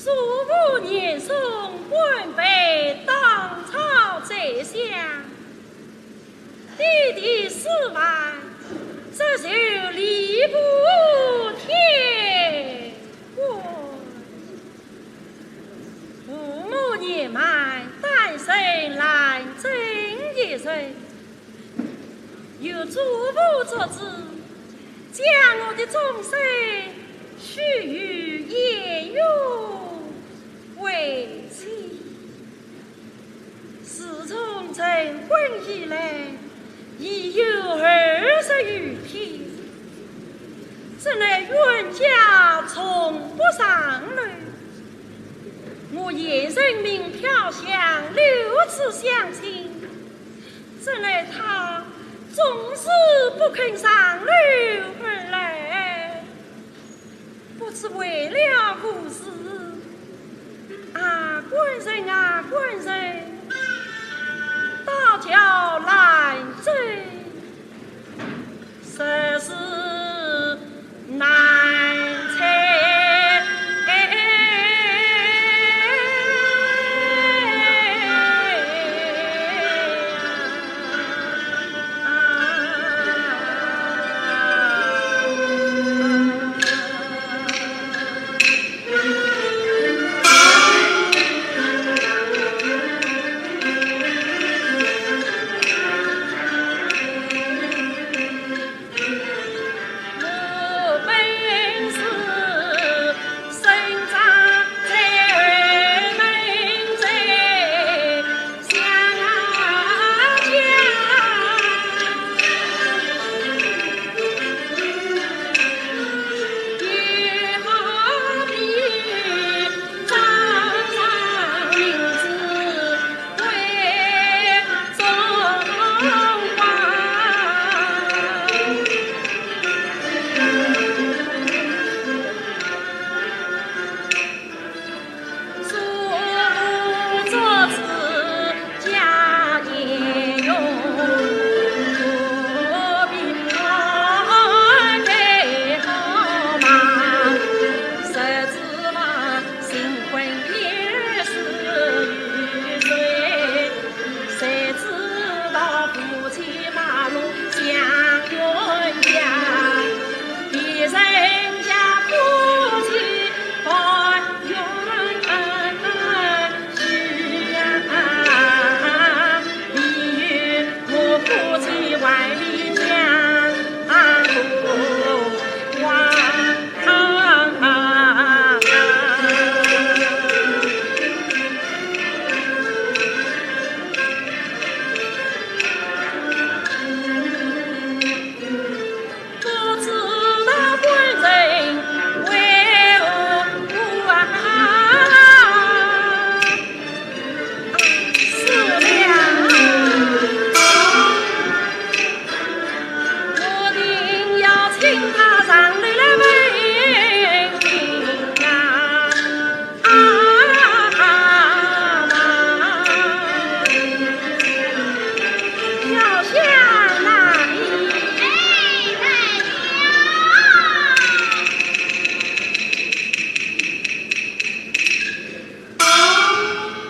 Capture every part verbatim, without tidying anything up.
祖父严嵩官拜当朝宰相，弟弟四万，这就吏部天官。父母年迈，单身难增一人， 由祖父作主，将我的终身许与颜容为妻。自从成婚以来，已有二十余天，怎奈冤家从不上楼。我严嵩名飘香，六次相亲， 怎奈他总是不肯上楼而来，不知为了何事。啊，官人啊，官人，大叫兰贞，实是难猜。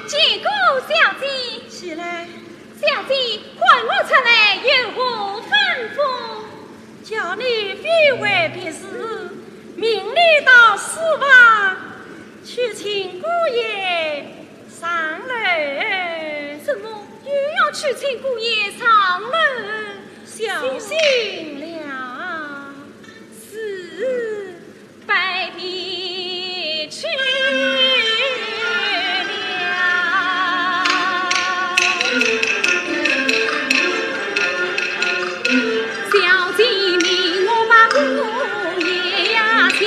见过小姐。起来。小姐，唤我出来有何吩咐？叫你非为别事，命你到书房去请姑爷上楼。怎么又要去请姑爷上楼？小心了。是。 拜别去了。小姐命我把姑爷呀请。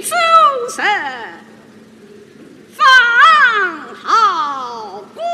周身放好光。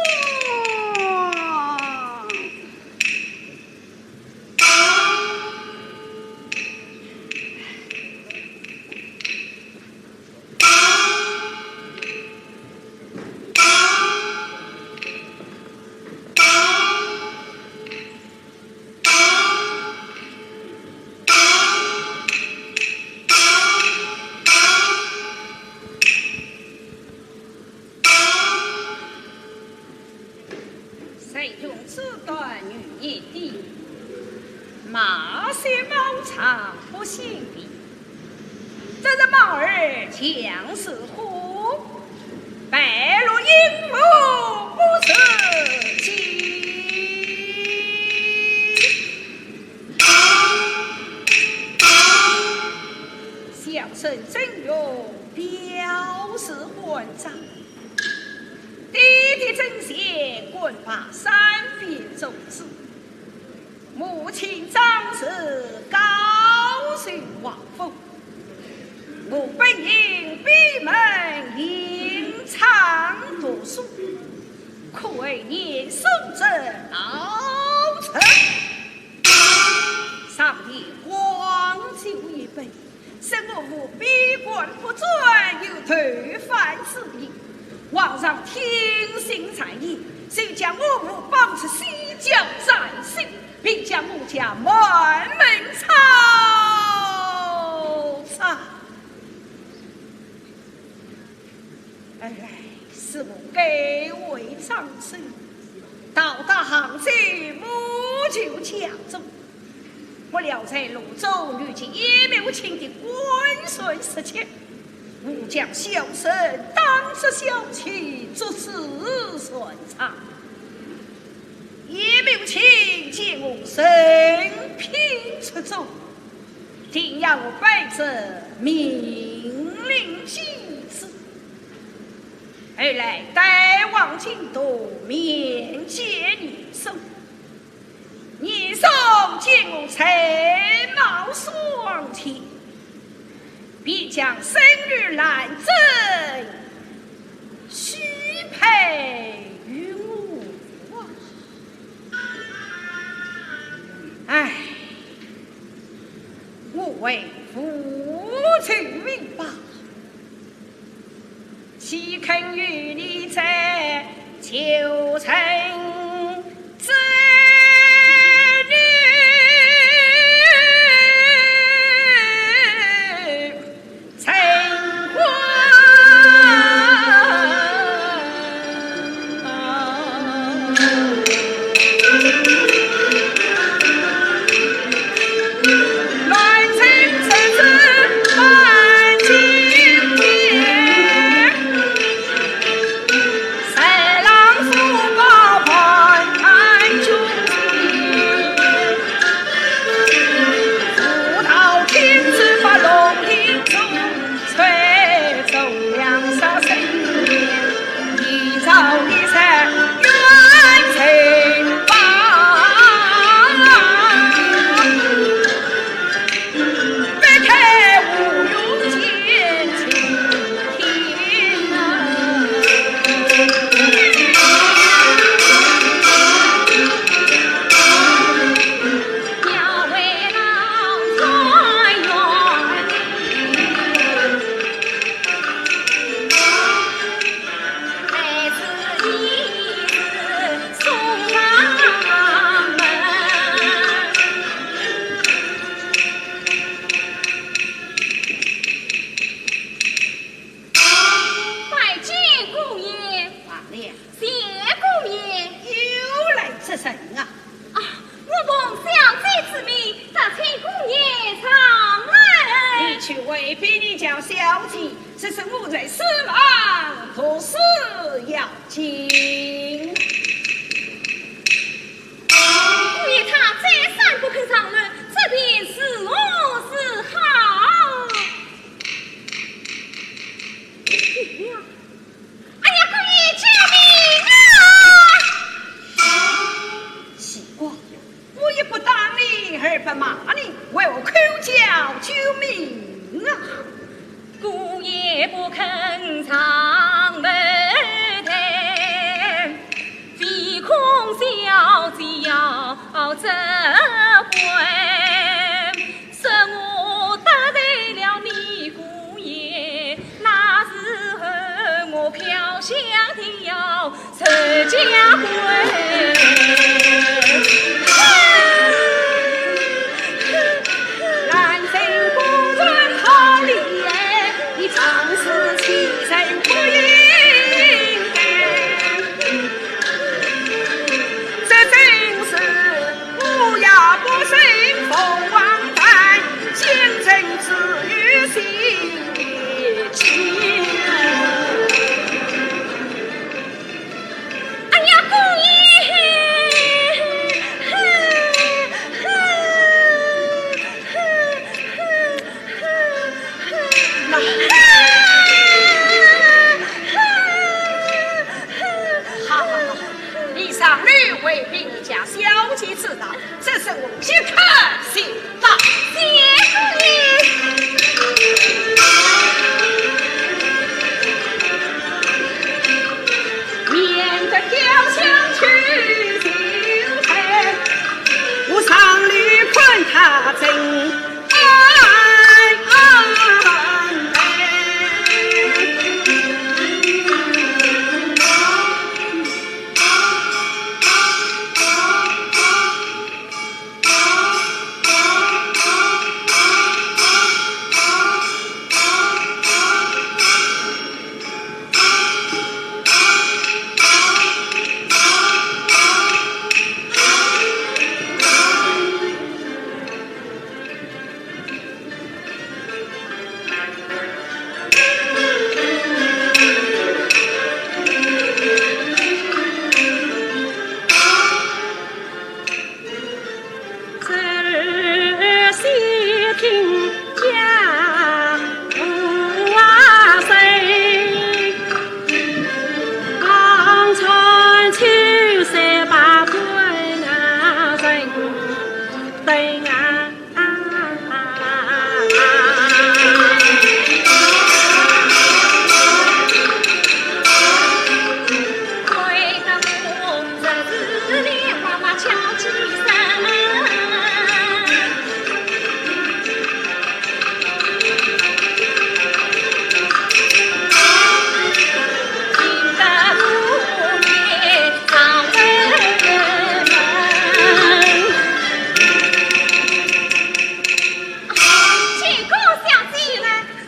谁用纸缎女人的，冒雪冒茶不显皮。这是猫儿将是虎，白鹿引虎不是鸡。小生曾荣表示欢赞。 爹爹曾铣官拜三品中书，母亲张氏高授皇封。我本应闭门吟唱读书，可为年送子老成，上天荒酒一杯， 使我父闭关不转，有推翻之意。皇上听信谗言，就将我父绑至西郊斩首，并将我家满门抄斩。 哎，是我改为张生，到达杭州，母舅家中，不料在路中遇见鄢懋卿的官船失窃，误将小生当作小妾，作死船舱。鄢懋卿见我人品出众， 定要我拜之，命令祭祀。后来带往京都，面见严嵩。严嵩见我才貌双全，便将孙女兰贞许配于我。 唉，我为父求名吧，岂肯与你在九层之女？ 拜见姑爷。罢了。谢姑爷。又来这人啊。啊，我奉小姐之命，打请姑爷上来。你去回禀你家小姐，这是我在书房读书要紧。姑爷他再三不肯上来，这便如何是好？ 哎呀，姑爷，救命啊！奇怪，我也不打你，而不骂你，为何口叫救命啊？哎呀，姑爷！好，好，好，你上楼回禀你家小姐知道，这是我一刻心。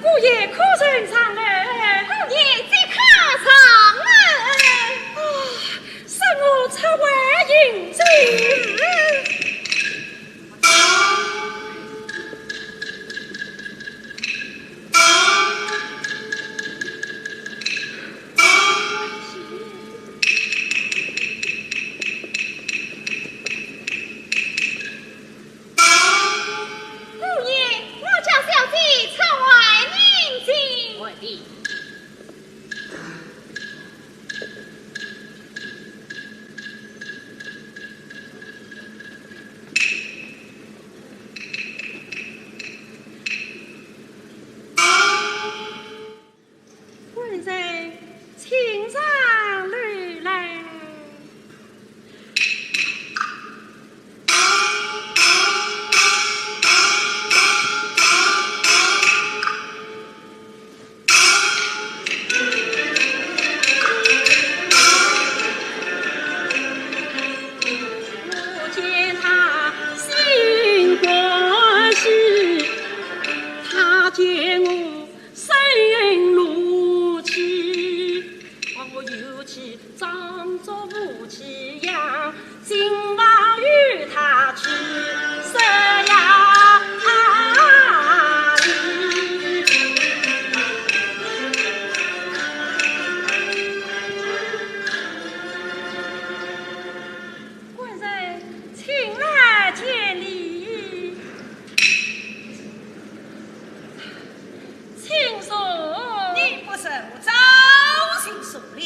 姑爷可曾上来？姑爷即刻上来。啊， 是我出外饮酒。姑爷，我家小姐出外饮酒。 官人，请上楼来。 我见他心欢喜，他见我心怒气，我又去装作无其样， 今晚与他去，是呀。官人，请来见礼。请坐。你不是早请坐了？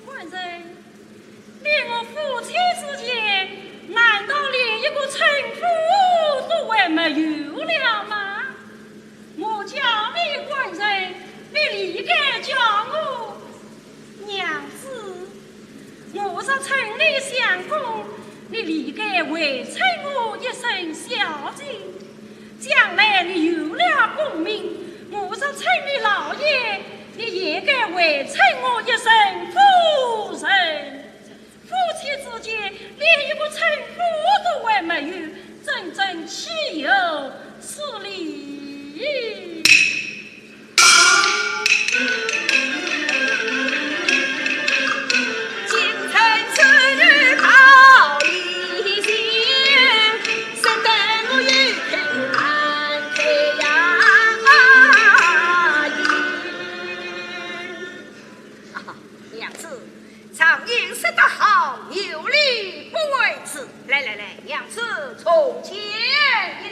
官人，你我夫妻之间，难道连一个称呼都还没有了吗？我叫你官人，你理该叫我娘子。我若称你相公，你理该回称我一声小姐。将来你有了功名，我若称你老爷，你也该回称我一声夫人。夫妻之间连一个称呼都还没有，真正岂有此理！ 啊，娘子，常言说得好，有礼不为师。来来来，娘子，重见一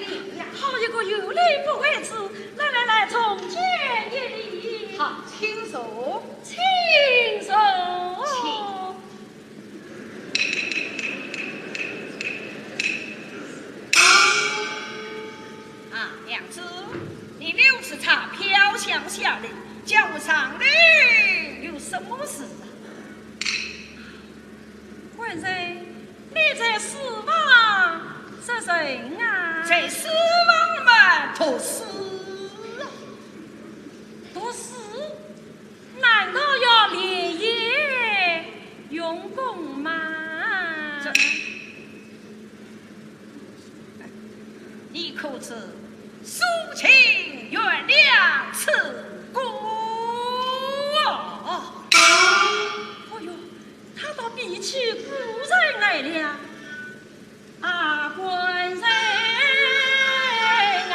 礼呀。好一个有礼不为师，来来来，重见一礼。好，请坐。请坐。请。啊，娘子，你留此茶飘香下来，叫我上楼有什么事啊？ 官人，你在书房做甚啊？在书房嘛，读书啊。读书？难道要连夜用功吗？这，你可知苏秦原谅楚国？哦哟， 他倒比起古人来了。啊，官人啊！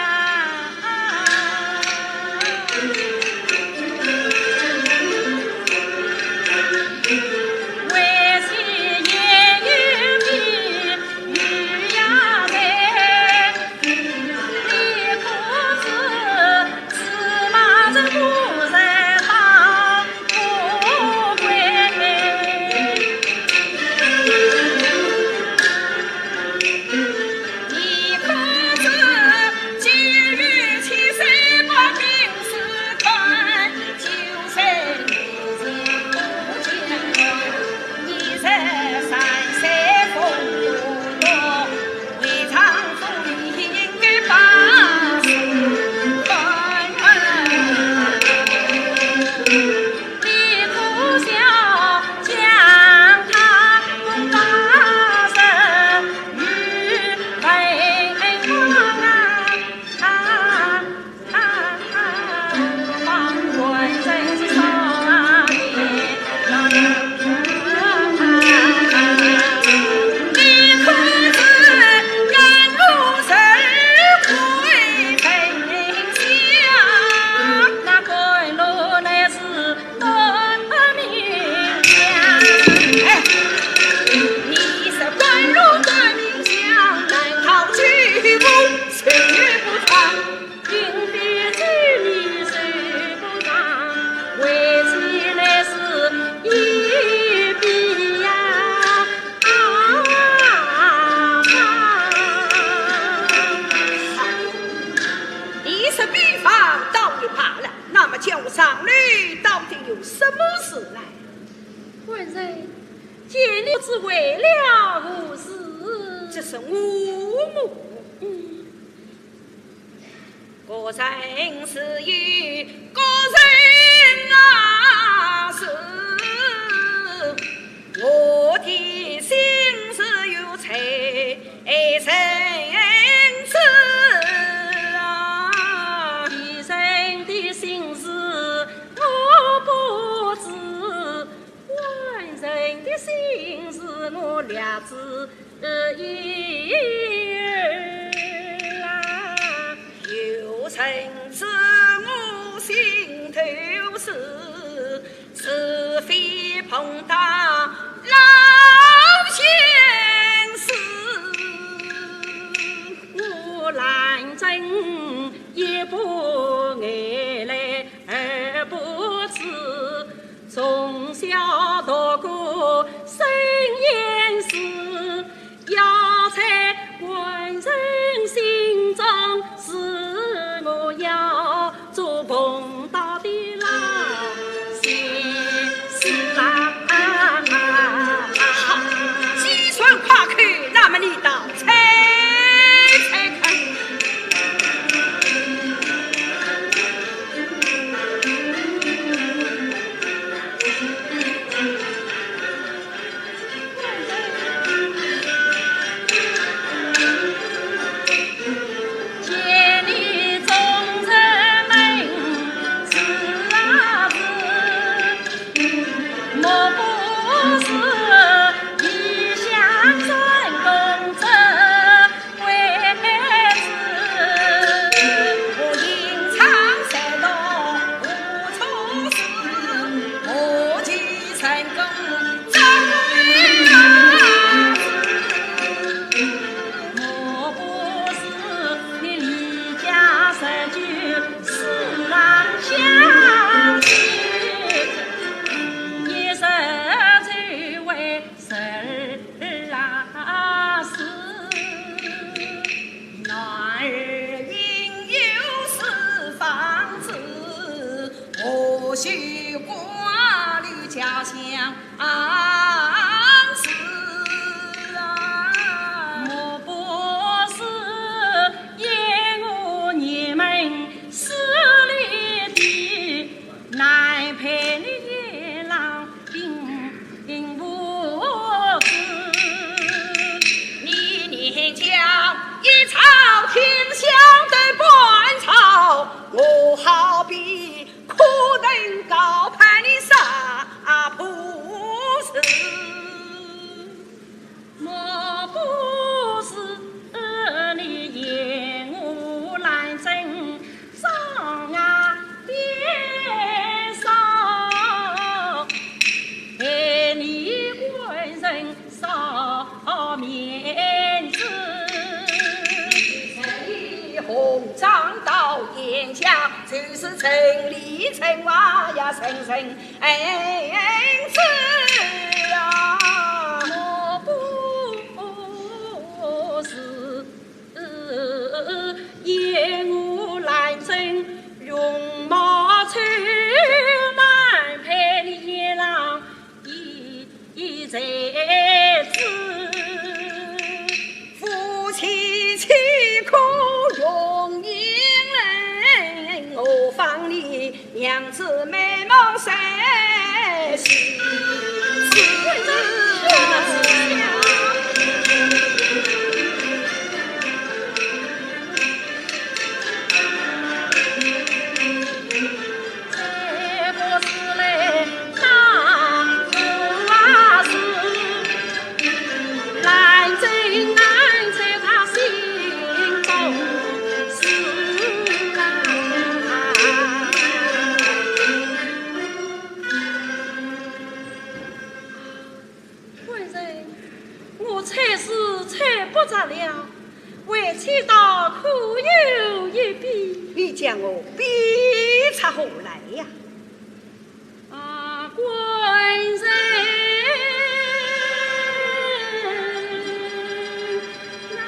你说比方倒也罢了，那么叫我上楼到底有什么事来？官人，见你是为了何事？这是我么？嗯。 个人自有个人啊事，我的心事有才人知啊。别人的心事我不知，官人的心事我略知 一二啦。有人知我心头事，是非碰到老先生。我兰贞一步眼泪而不自， 从小读过圣贤书，要在官人心中是我要做奉道的老先生啊。天下就是城里城外呀，人人知啊。我不是燕舞兰贞，容貌丑男配你郎 一才子，夫妻岂可容易人？何妨你娘子美梦三世。官人，我猜是猜不着了，为妻倒可有一比。你将我比出何来呀？啊，官人啊。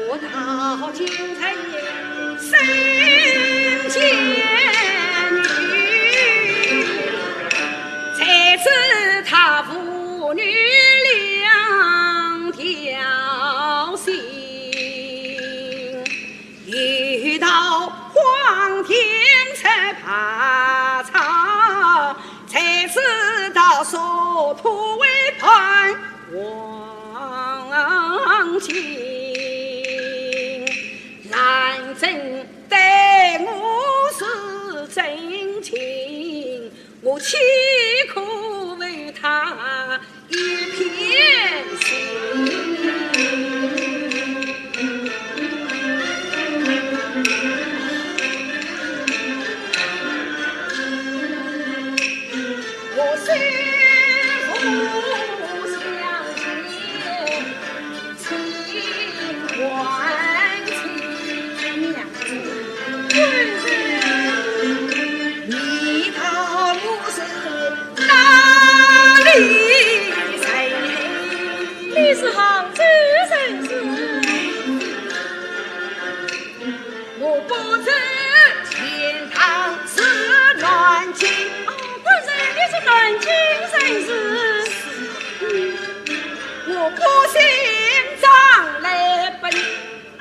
我道君臣身贱女，才知她父女两条心。 一道黄天在爬草，才知道说破为断黄金。兰贞待我是真情， 我岂可为她一片心？我虽不相见， 你是杭州人士？ 我不知钱塘是南京。哦，官人，你是南京人士？嗯，我不姓张，来奔。啊，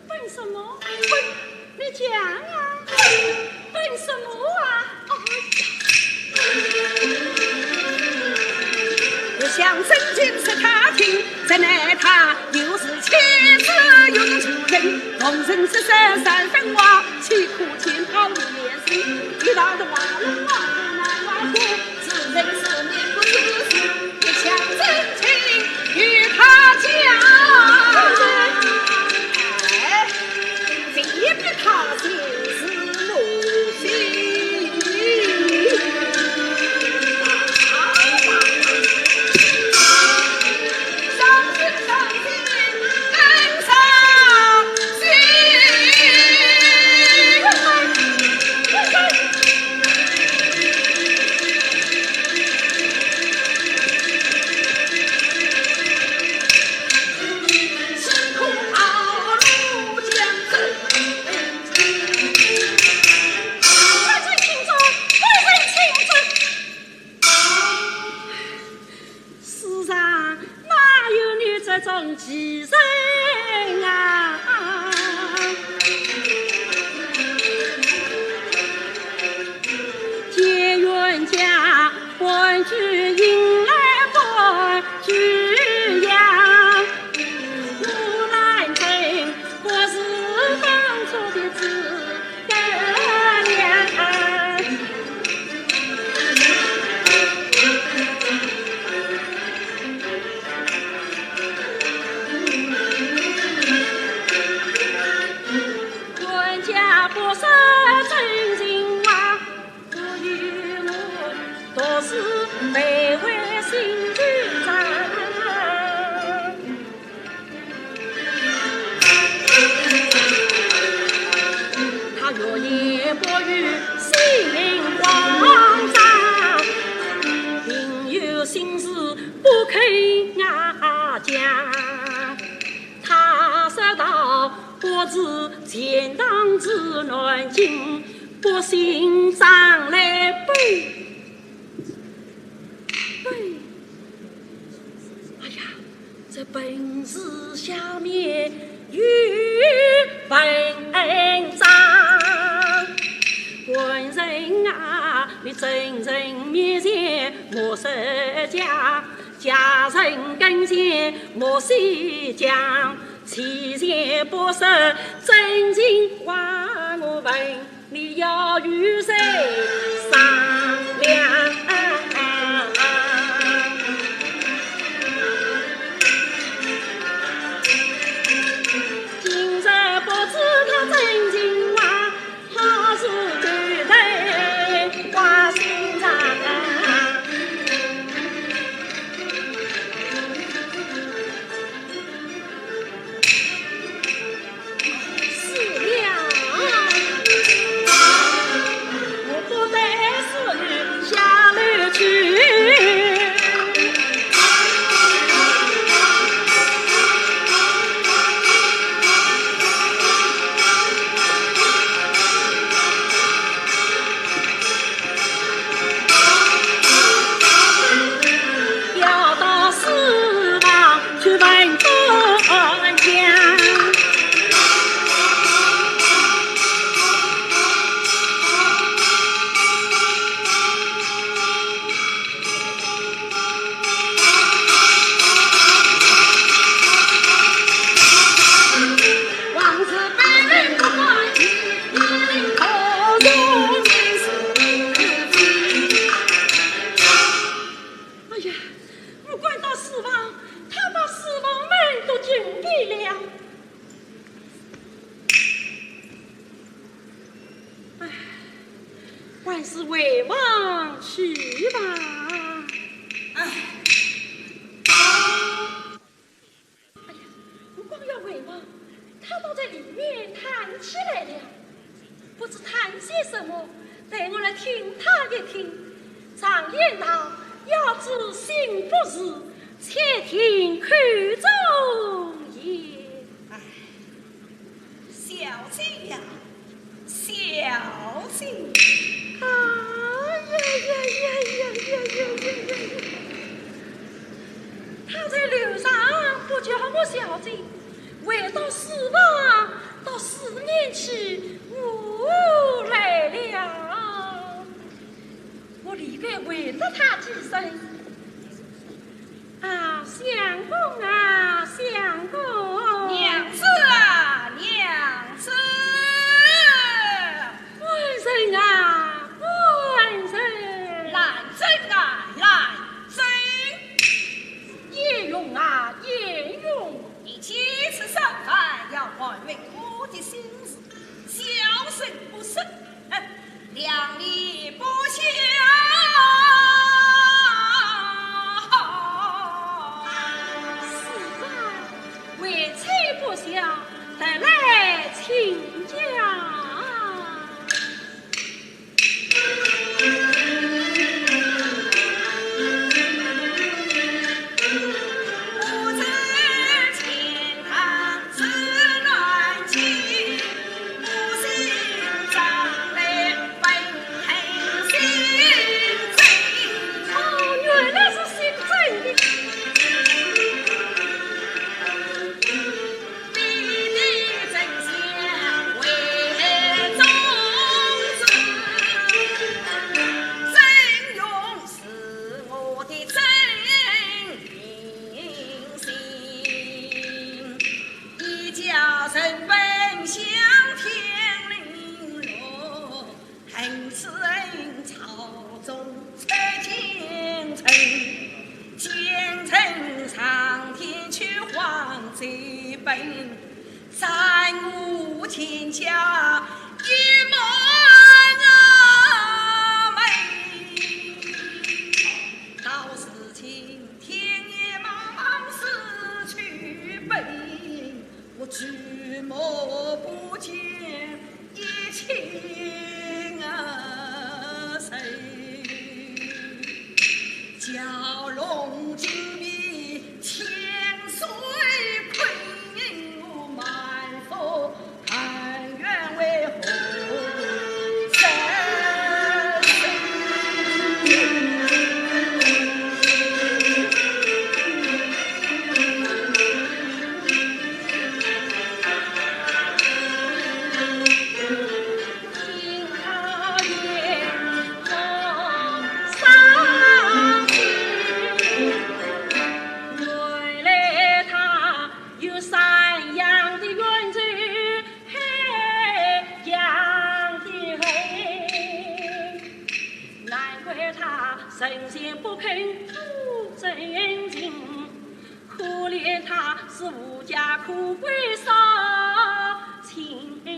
奔什么？奔，你讲啊，奔，奔什么啊？哦，我想真情是他听，怎奈他又是这种奇人啊，解冤家，官居迎来官居呀，木兰亭不是当初的诸葛亮。 冤家不说真情话，不与我独自卑微心自伤。他越言不语心慌张，另有心事不肯讲。 他说道：不知钱塘之难进，不信张来背。背。哎呀，这本字下面有文章。官人啊，你真正面前莫说假， 家人跟前莫细讲，欺骗不说真情话，我问你要与谁商量？今日不知他真情话， 他是对待花心肠。是了，我不得是下楼去。 要到书房去问端详。 哎呀，不管到书房，他把书房门都紧闭了。唉，还是回房去吧。唉。 哎呀，我刚要回房，他倒在里面叹起来了，不知叹些什么，待我来听他一听。常言道，要知心腹事，且听口中言。唉，小姐呀， 小姐。哎呀呀呀呀呀呀呀呀呀！他在楼上不叫我小姐，回到书房倒思念起我来了。我理该回答他几声。 啊，相公啊，相公。娘子啊，娘子。官人啊，官人。兰贞啊，兰贞。鄢荣啊，鄢荣。你几次上饭要盘问我的心事，小生不说。 谅你不孝。是啊，为妻不孝，特来请教。哦，原来是姓曾的。本，三五千家一门啊门，道是青天野茫茫四处奔，我举目不见一清啊神。蛟龙金皮千岁困，我满腹 甘愿为何生死？金考验我伤心，原来他 有山羊的冤仇，海洋的恨。难怪他神仙不肯负真情，可怜他是无家可归少情人。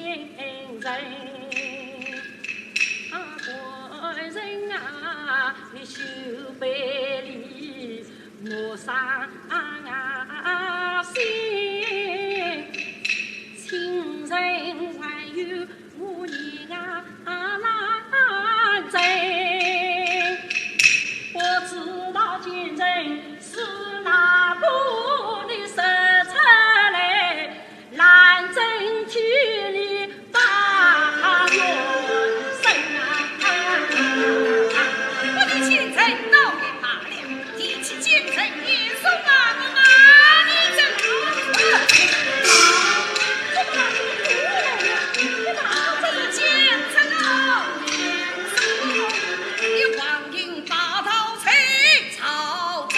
啊，官人啊，你休背离 我伤心，亲人还有我娘啊难伸。不知道奸臣是哪个你说出来， 兰贞替你把冤伸啊。不提奸臣倒也罢了，提起奸臣严嵩啊，我骂你这老贼！骂你奸臣啊，严嵩，你荒淫霸道在朝中，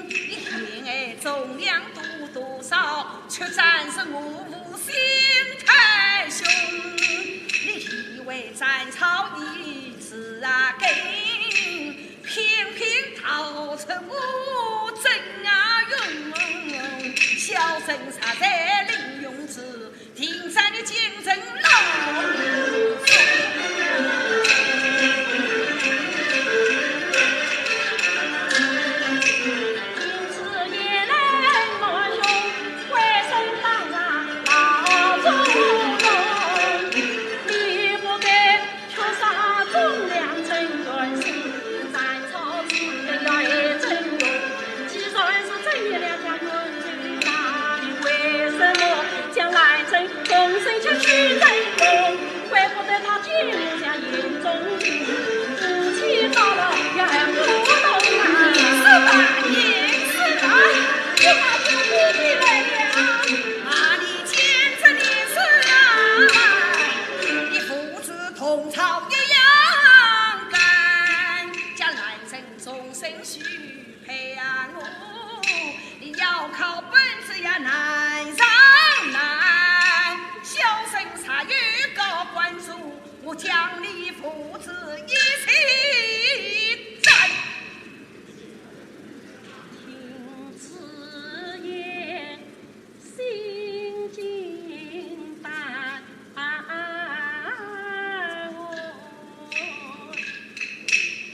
你偏爱忠良多多少， 却战胜我父心太凶。你以为斩草除根，偏偏逃出我曾啊云。小生杀贼令用之，定斩你奸臣老祖宗。 你说吧，你说吧，你把这个逼逼来了。啊，你奸臣你是啊，你父子同朝一样干，将兰贞终身许配啊我，你要靠本事呀难上难，小生啥有高官做， 我将你父子一起斩。听此言，心惊胆寒。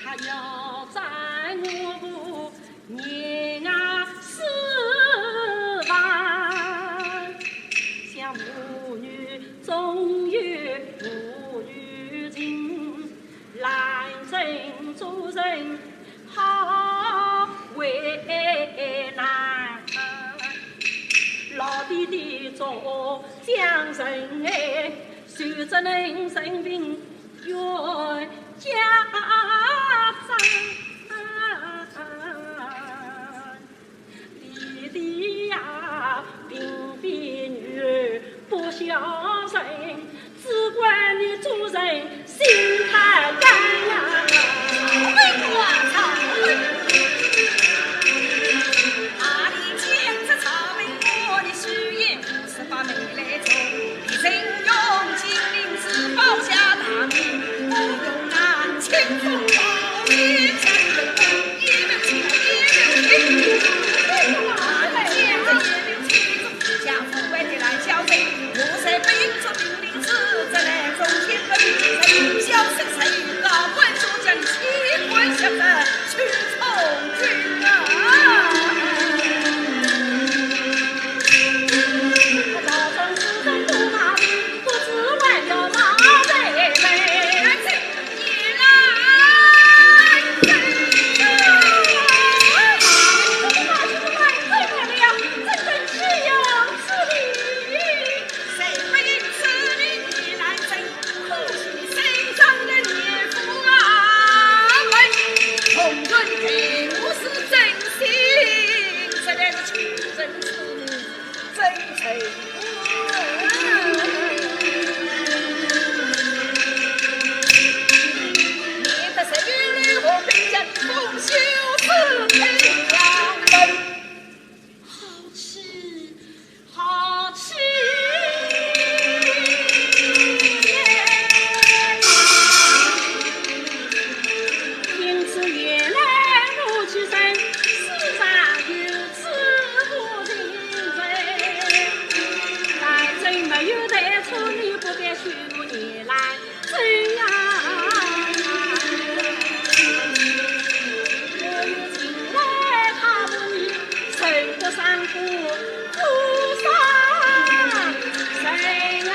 他要斩我 人啊死吧，想母女总有母女情，兰贞做人好为难。老爹爹做将人哎，谁只能生病 冤家债。爹爹呀，并非女儿不孝顺，只怪你做人心太刚呀。曹魏啊，曹魏！啊，你见这曹魏，我的誓言 十八妹来做，一人用金银珠宝下大米，不用南清风宝剑。好气，好气！听此言来我起身，世上有此不情人。但真没有对错，你不该许我言来。 怎样？我有情来他不依，受得伤苦多少人啊！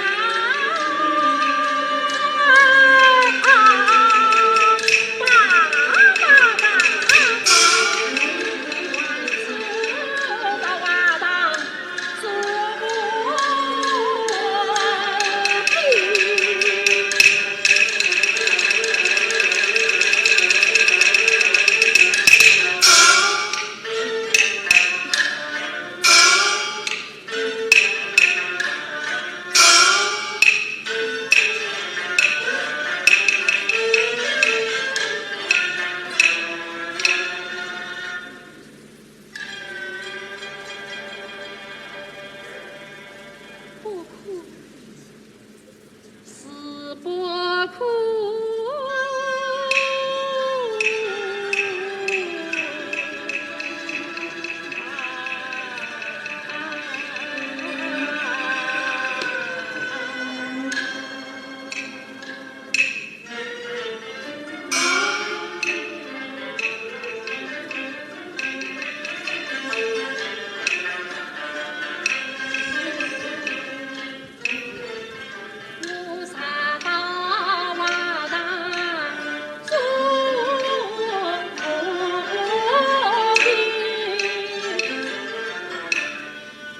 不哭，是不哭。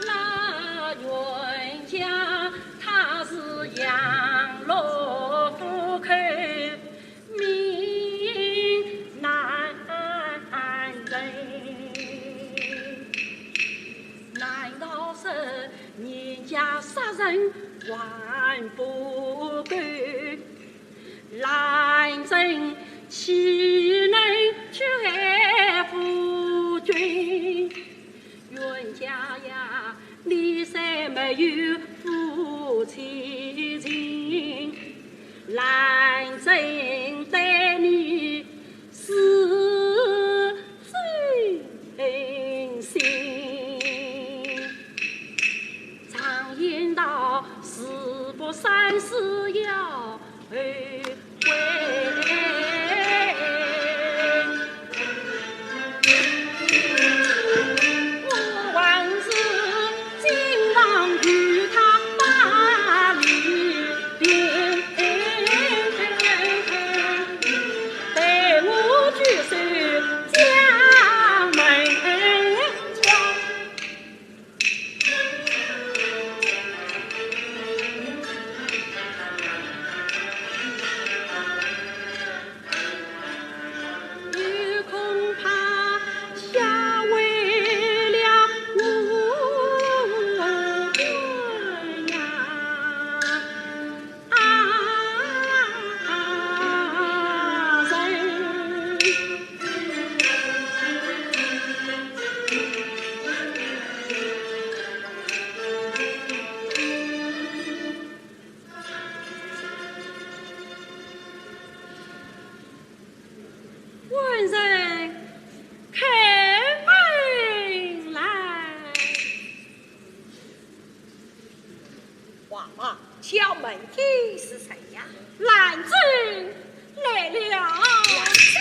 那冤家他是羊入虎口，命难伸。难道是人家杀人还不够？ 兰贞岂能去害夫君？冤家呀，你虽没有夫妻情，兰贞待你是真心。常言道，事不三思要 后悔。我还是今晚与他把理定，待我举手将门关。 又恐怕吓坏了我呀。 啊，人。官人，开门来。 哇哇，敲门的是谁呀？兰贞来了。兰贞，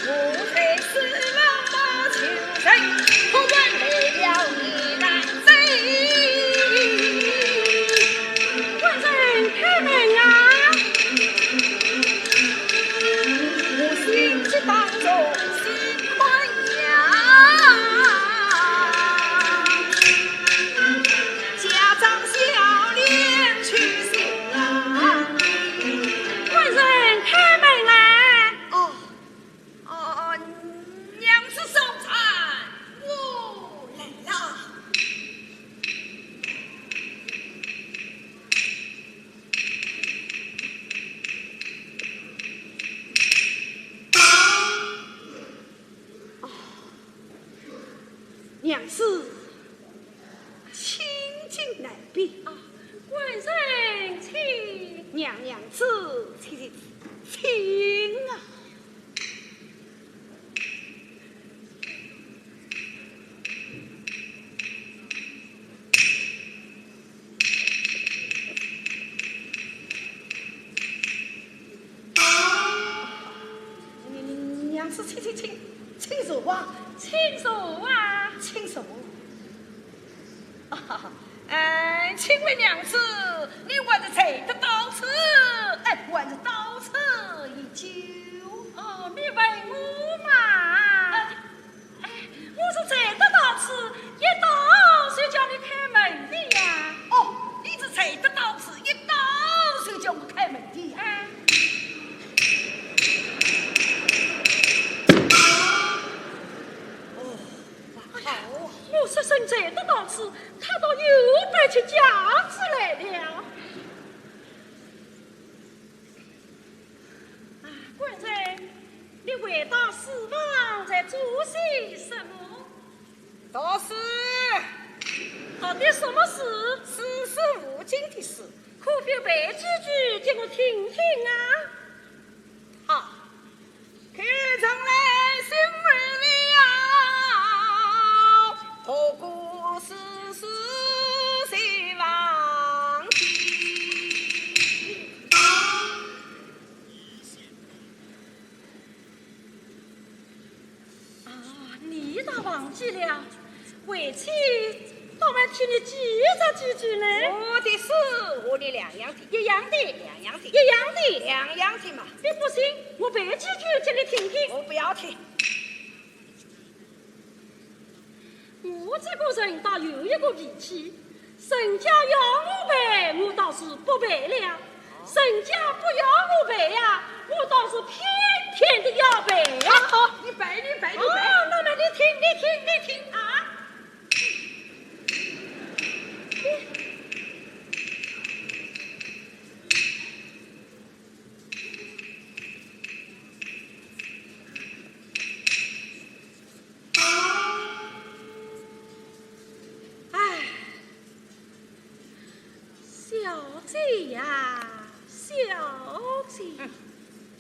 我在此望望求人，忽然来了你兰贞。官人开门啊！我心急当中心 官人娘子，请进来。啊，官人请。娘娘子，请，请，请啊。 娘子，请，请，请，请坐啊。请坐啊。请坐。啊，哎，请问娘子，你还是才得到此，哎，还是到此已久？哦，你问我嘛。哎， 我是才得到此，一到就叫你开门的呀。哦，你是才得到此，一到就叫我开门的呀。哎。哦，好啊。我说声才得到此，他倒又摆起架子来了。 啊，官人，你回到书房在做些什么？读书。读的什么书？四书五经的书。可否背几句给我听听啊？好，看从来辛苦了，读过四书才忘记。 啊，你倒忘记了，为妻倒蛮替你记着几句呢。我的书和你两样的。一样的。两样的。一样的。两样的嘛。你不信，我背几句给你听听。我不要听。 我这个人倒有一个脾气，人家要我背，我倒是不背了；人家不要我背呀，我倒是偏偏的要背。啊，好，你背，你背，你背。哦，那么你听，你听，你听啊。哎，小姐呀，小姐。嗯，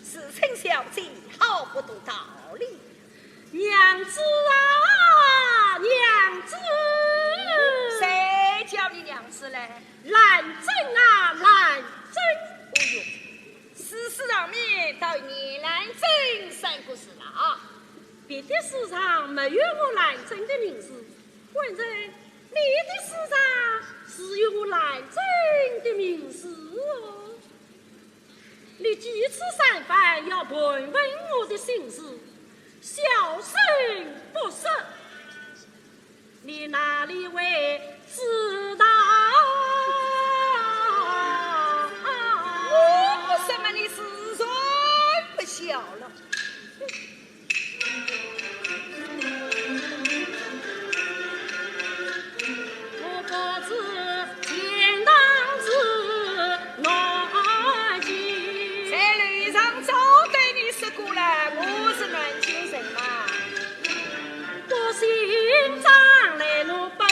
自称小姐，好不懂道理。娘子啊，娘子。谁叫你娘子嘞？兰贞啊，兰贞。哦哟， 史书上面倒有兰贞三个字了啊。别的书上没有我兰贞的名字，官人，你的书上是有我兰贞的名字哦。你几次三番要盘问我的心事，小生不说。 你哪里会知道？我不说嘛，你自然不晓了。我不知钱塘是南京。在楼上早对你说过了，我是南京人嘛。 我姓张来路奔，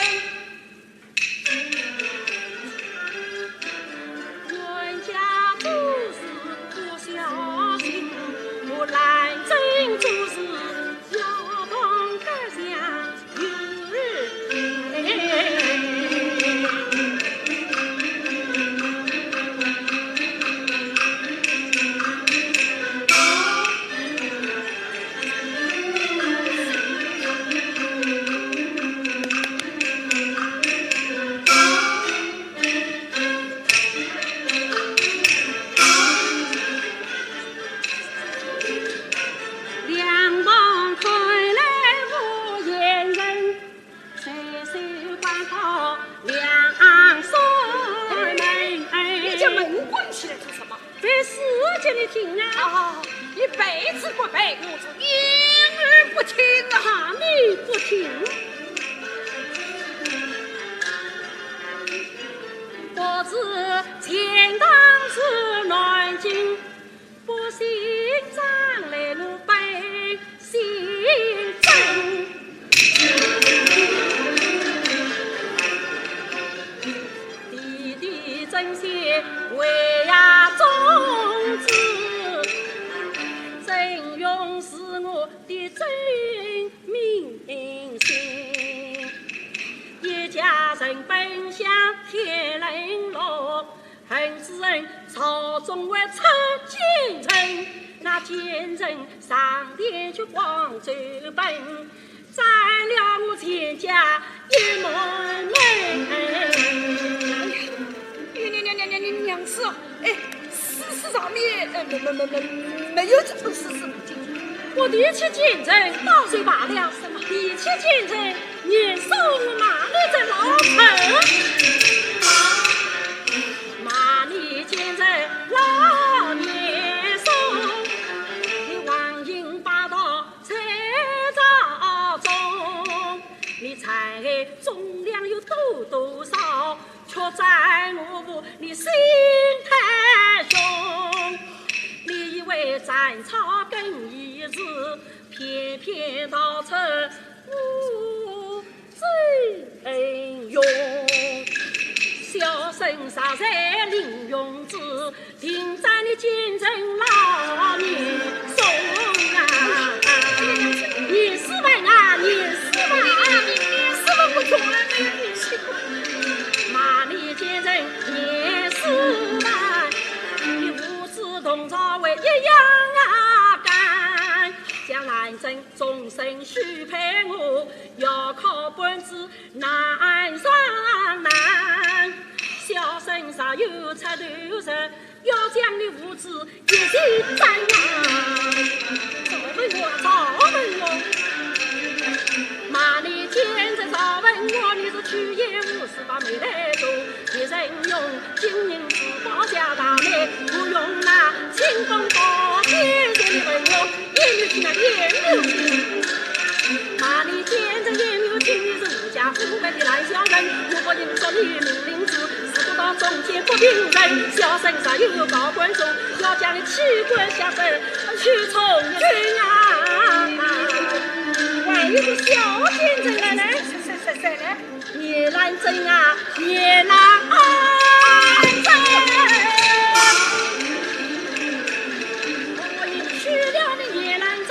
本想天雷落，恨只恨朝中外出奸臣，那奸臣上殿去光奏本，斩了我全家一门门。哎呀，娘娘娘娘娘娘子啊！哎，事实上面，呃，没没没没没有这种事实。我提起奸臣，倒就罢了，提起奸臣， 你说我骂你这老贼，骂你奸臣老严嵩，你横行霸道在朝中，你财中粮有多多少，却占我你心太凶。你以为斩草更易事，偏偏到此 无子恩用，小生实在令用之，定斩你奸臣老严嵩啊！严世蕃啊，严世蕃，严世蕃不中啊，没有严世蕃。骂你奸臣严世蕃，你无知同朝为一样啊干，将兰贞 终身许配我，要靠本子难上难。小生若有出头日，要将你父子一齐斩啊！赵文华，赵文华，骂你奸臣赵文华，你是去也无事把媒来做，别人用金银珠宝家大美，不用那清风宝剑，这里文华 也有情啊，也有情。骂你奸臣也有情，你是狐假虎威的烂小人，我不应说你命令子，事不到中间不平人，小生若有告官状，要将你弃官下省，去从军啊！还有个小奸臣来来，谁谁谁谁来？ 严兰贞啊，严兰贞，我已娶了你严兰贞，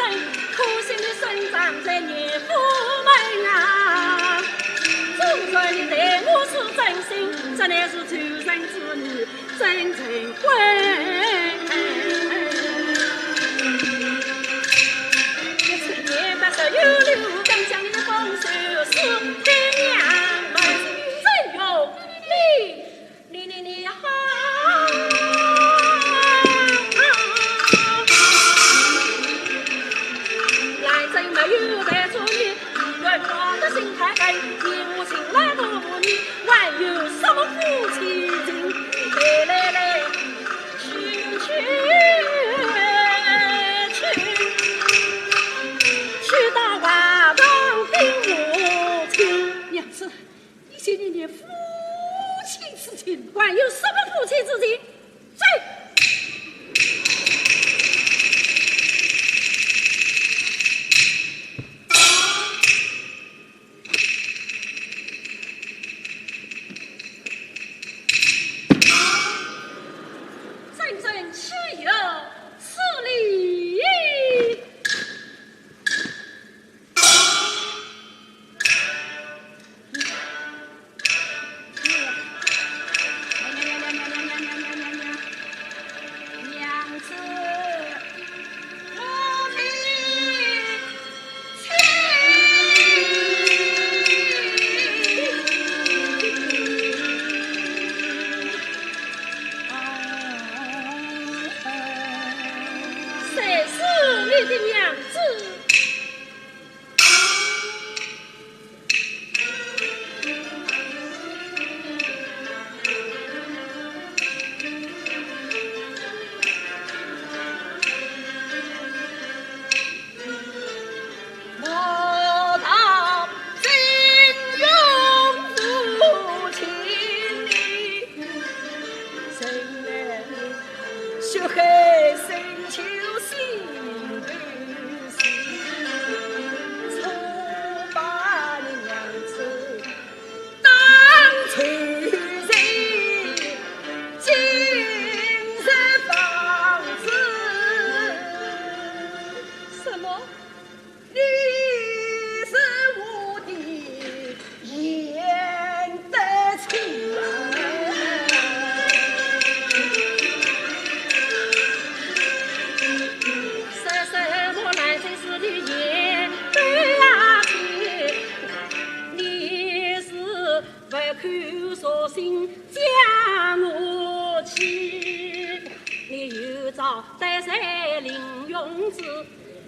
可惜你生长在严府门啊。纵然你待我是真心，这乃是仇人之女， 真成婚。你不是有刘刚将你的风水是天娘们真有你，你，你，你好。兰贞没有带着你， 愿我的心太黑，你无情来辜负你，还有什么夫妻情？来来来，去去去，去到外头定夫亲。娘子，你今日连夫妻之情，还有什么夫妻之情？ 走！真正岂有此理！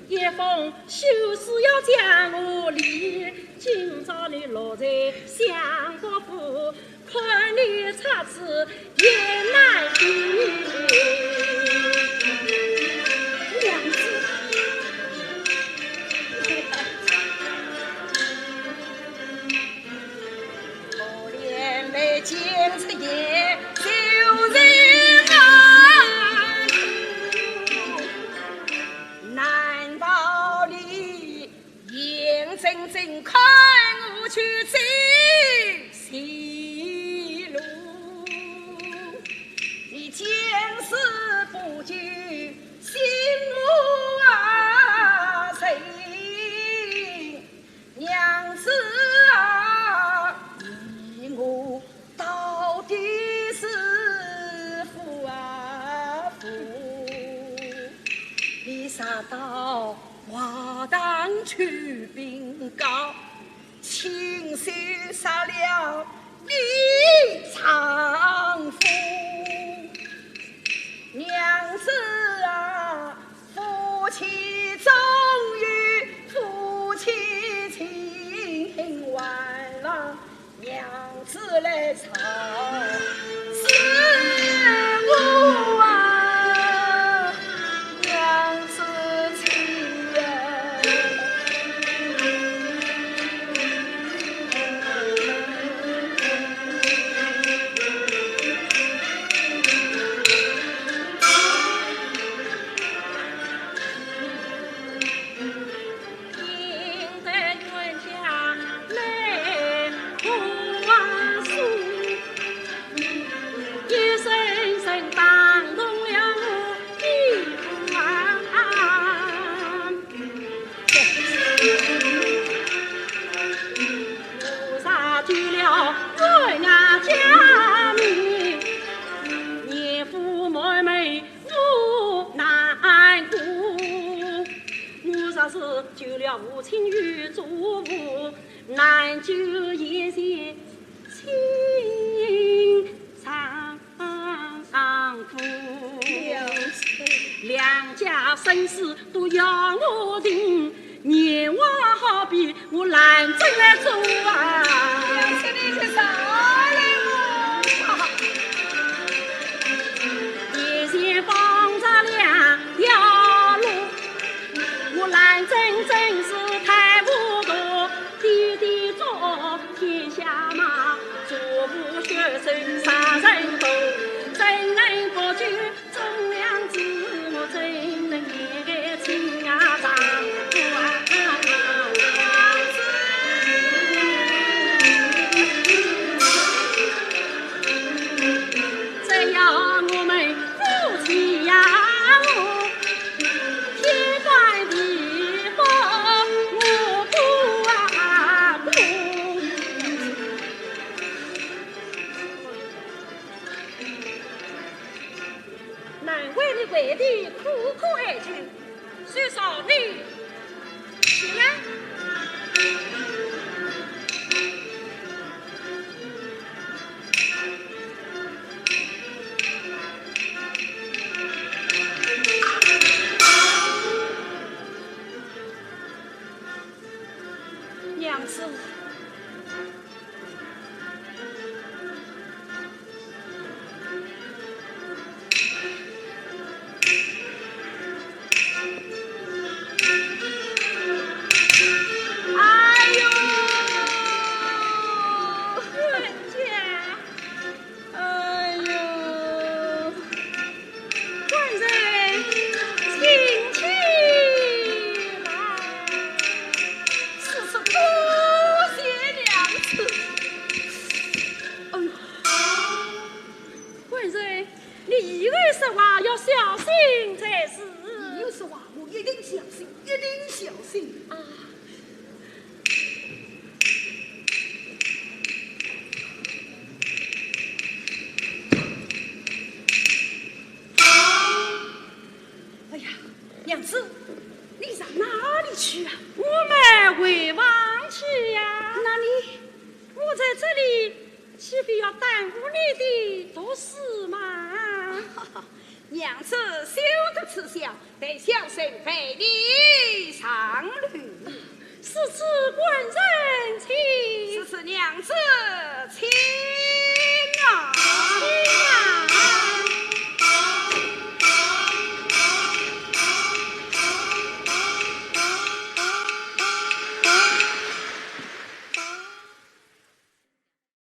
一封休书要将我离，今朝你落在相国府，看你拆字也难听。娘子，可怜妹今日夜，就在暗处。 难道你眼睁睁看我去走邪路？你见死不救，心无啊情。 娘子啊，你我到底是夫啊夫。你常到华堂去禀告，亲手杀了你丈夫。娘子啊， 夫妻终有夫妻情，还望娘子来操持我啊，娘子情啊。 我难过。我若是救了父亲与祖父，难救贤婿亲丈夫。两家生死都要我定， 年华好比我兰贞来做啊。要请你去上来我。眼前放着两条路，我兰贞真是太糊涂，爹爹做天下马，祖父血仇杀人头，怎能不救 忠良之母怎能言情啊，丈夫啊。只要我们夫妻呀，我天翻地覆，我不啊不。 难为你跪地苦苦哀求，谁让你去呢？娘子。 哎呦，冤家！ 哎呦，官人请起来。是，是，多谢娘子。哎呦，官人，你以后说话要小心才是。你有说话，我一定小心，一定小心。啊。 哎呀，娘子，你上哪里去啊？我们回房去呀。那你？我在这里，岂非要耽误你的读书吗？娘子休得自小，待小生陪你上路。是，是官人。